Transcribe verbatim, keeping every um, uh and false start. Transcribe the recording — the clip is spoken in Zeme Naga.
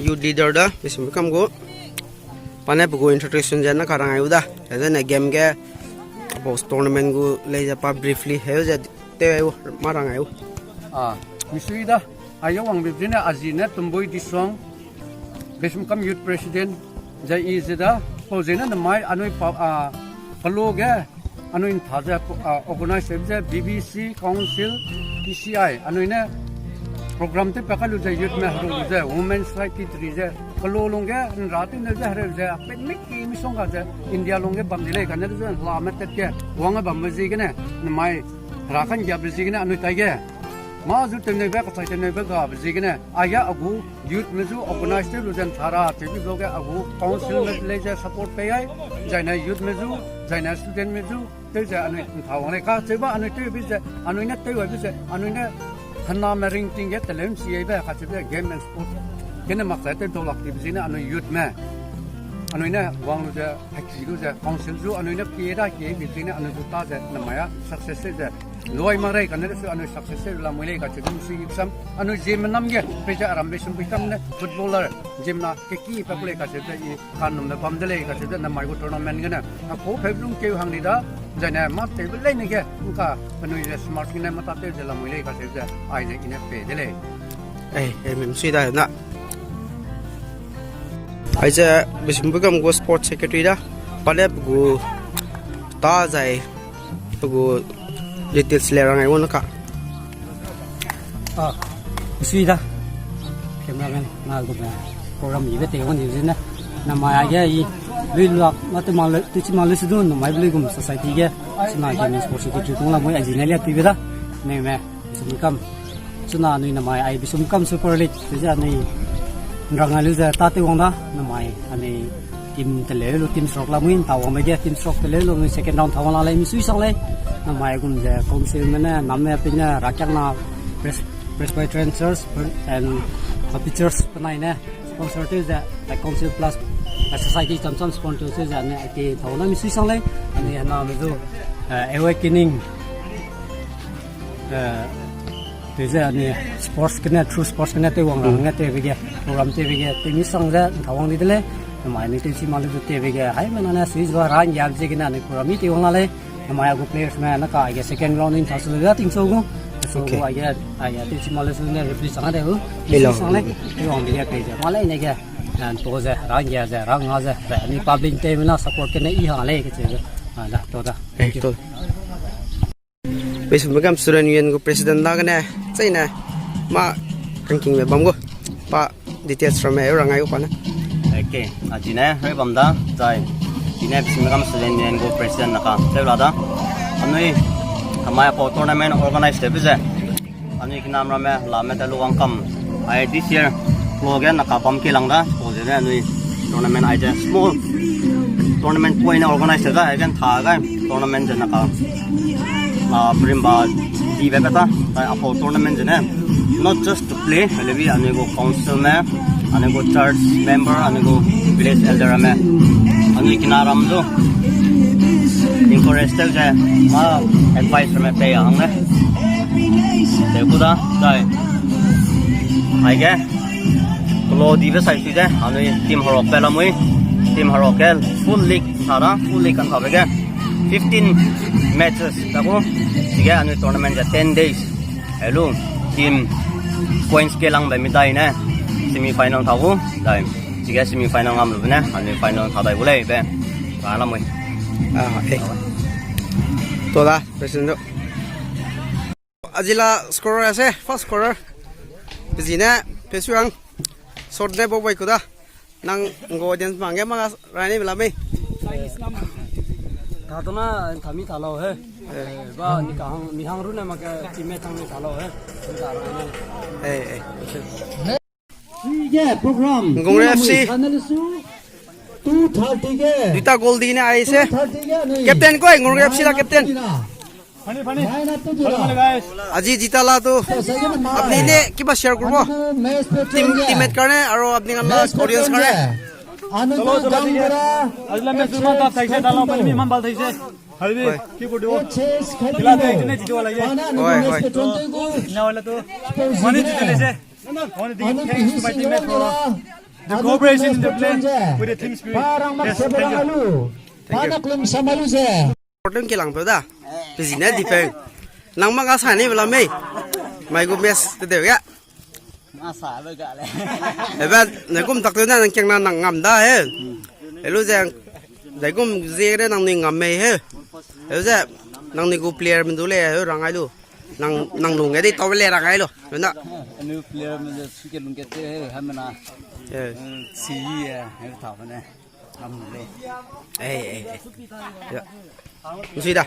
Youth leader da, Beisumpuikam gu. Pa ne pe gu introduction ze na ka rang ai u da. Ze ne game ge, apau tournament gu lei ze pa briefly heu ze te ai u, ma rang ai u. A, misui da, a ya wang bip zene, a zi ne Tumbui Disuang, Beisumpuikam Youth President, ze i ze da, pau zene namai anui pa, a, kalo ge, anui ntha ze, a, organize ze B B C, Council, P C I, anui ne program tew pa kai lu ze youth me heru lu ze, Women Secretary ze, kalo lungge, nra tew ne ze heru ze, pe miki misongga ze, India lungge bam di lei, kane ze, la me tet ge, wang bam ziegene, namai, hera kan giabe ziegene, anui taige. Ma zu teneube, kachai teneube gabe ziegene, aige a gu, youth me zu organize tew lu ze nthara, tew bi lo ge a gu, council me lei ze support pei ai, zaine youth me zu, zaine student me zu, tew ze anui ntha wang lei kacheube, anui tew bi ze, anui ne tew ai bi ze, anui ne hena me ring ting ge teleu nchi ai be, kacheube game and sport. Gene mak ze tew dau lak ti bi zene anui youth me. Anui ne wang lu ze, haki lu ze, council zu, anui ne pie da kie bi zene anui zu ta ze, namai a success ze. Luai ma rei kane su anui success la mui lei kacheube misui sam. Anui ziem nam ge, pe ze aram Beisumpuikam ne footballer, ziem na keki pa ku lei kacheube i, kanum me bam de lei kacheube namai gu tournament gene. A ko pe lung keu hang di da, zaine ma tew be lei ne ge, nka penui ze smart gene ma ta tew ze la mui lei kacheube, ai ze i ne pe de lei. Ei, ei, misui da na. Aize, Beisumpuikam gu sports secretary da, pa ne pe gu ta zai, pe gu details le rang ai wang na ka. A, misui da, cameraman, na gu me program ibe te wang di zene, namai aige i, lui luak, ma te ma le, tu chi ma le se du, namai be lui gum society ge, sena ge sports secretary kung la mui, a zi ne lia tu be da, ne me. Beisumpuikam. Chuna anui namai ai Beisumpuikam Super League, te ze anui nrang ai lu ze ta tew wang da, namai anui team teleu lu, team seruk la mui, nta wangbe ge team seruk teleu lu, anui second round ta wang la lei, misui sang lei. Namai gum ze council me ne, nam me pe ne, rakiang na Pres-, Presbyterian Church, and Baptist Church penai ne, sponsor tew ze, like council plus, like society cham cham sponsor tew ze, anui aige ta wang na misui sang lei, anui hena me zu, eh, awakening, eh, te ze anui sports gene, through sports gene tew wang ra hangge tewbe ge, program tewbe ge, tew mi sang ze, nta wang di de lei, namai anui tew chi ma le zu tewbe ge, hai me na ne sui zua ra nggiabe ziegene anui program i tew wang la lei, namai a gu players me, na ka aige second round in ta su lu da ting chau gu, so gu aige, aige tew chi ma le zu ne referee sang de gu, misui sang lei, tew wang di ge pe ze, ma lei ne ge, nto ze, ra nggia ze, ra nga ze, anui public tew me na support gene i hang lei kacheu ze, a da, to da. Beisumpuikam Student Union gu President dagene, chaine, ma kangkingbe bam gu, pa details ramme eu rang ai gu pa ne. Okay, a chine, rei bam da, zai, chine Beisumpuikam Student Union gu President na ka, tew la da. Anui, amai apau tournament organize tewbe ze. Anui kinam ramme, la me te lu wang kam. Ai this year, lo ge na ka bam ke lang da, pau zene anui tournament ai ze small tournament point organize da, ai gen tha gai tournament ze na ka. A, primba dibe kata, tai apau tournament zene. Not just to play, helebi anui gu council me, anui gu church member, anui gu village elder me, anui kina ram du encourage tew ze, ma advice me pei a hang ne. Tew ku da, tai. Aige, kelo dibe sai sui ze, anui team herok pe lamui, team herok ke full league sa da, full league kan kabe ge, fifteen matches ta ku, chige anui tournament ze ten days. Helu, team points ke langbe mi dai ne, semi final ta ku, dai. Chige semi final ngam lu ne, anui final ta dai gu lei be. Ka lamui. A, eh. To da, President. Azila scorer ase, first scorer. Pezine, Pesuang. Short ne bo bai ku da. Nang ngo audience mang ge ma rai ne mela mei. Ka to na thami ta lau he. Eh. Eh, ba ni ka hang, mi hang ru ne ma ke team me thang ni ta lau he. Ni ka rai ne. Eh, eh. Sige, program. Ngongre F C. Channel su. Two thirty ge. Duita goal di ne ai se. Two thirty ge ni. Captain koi, Ngongre F C la captain. Pani, pani. Hello, guys. Aji jita la tu. Apni ne kiba share kurbo. Team, teammate karne, aro apni ngam la audience karne. Chalo, chalo, ठीक है. Azila match man ta thaise, dalo pani mi man bal thaise. Harbi, ki kurdu. Kila te jine jito wala ye. Oi, oi. Na wala tu. Mani jito le se. Mani di thanks to my teammate for The cooperation in the play with the team spirit. Yes, thank you. Thank you. Problem ke lang peu da. Pe zi ne di peu. Nang ma ga sa ni bela mei. Mai gu match te deu ya. Ebe, ne gum tak te na nang kiang na nang ngam da he. Elu ze, dai gum ze ne nang ni ngam mei he. Elu ze, nang ni gu player me du le he rang ai lu. Nang, nang lung ge di tau le rang ai lu. Ena. Anu player me ze suke lung ke te he, hamena. Eh. Si ye, he ta ne. Ngam le. Eh, eh, eh. Ya. Nsi da.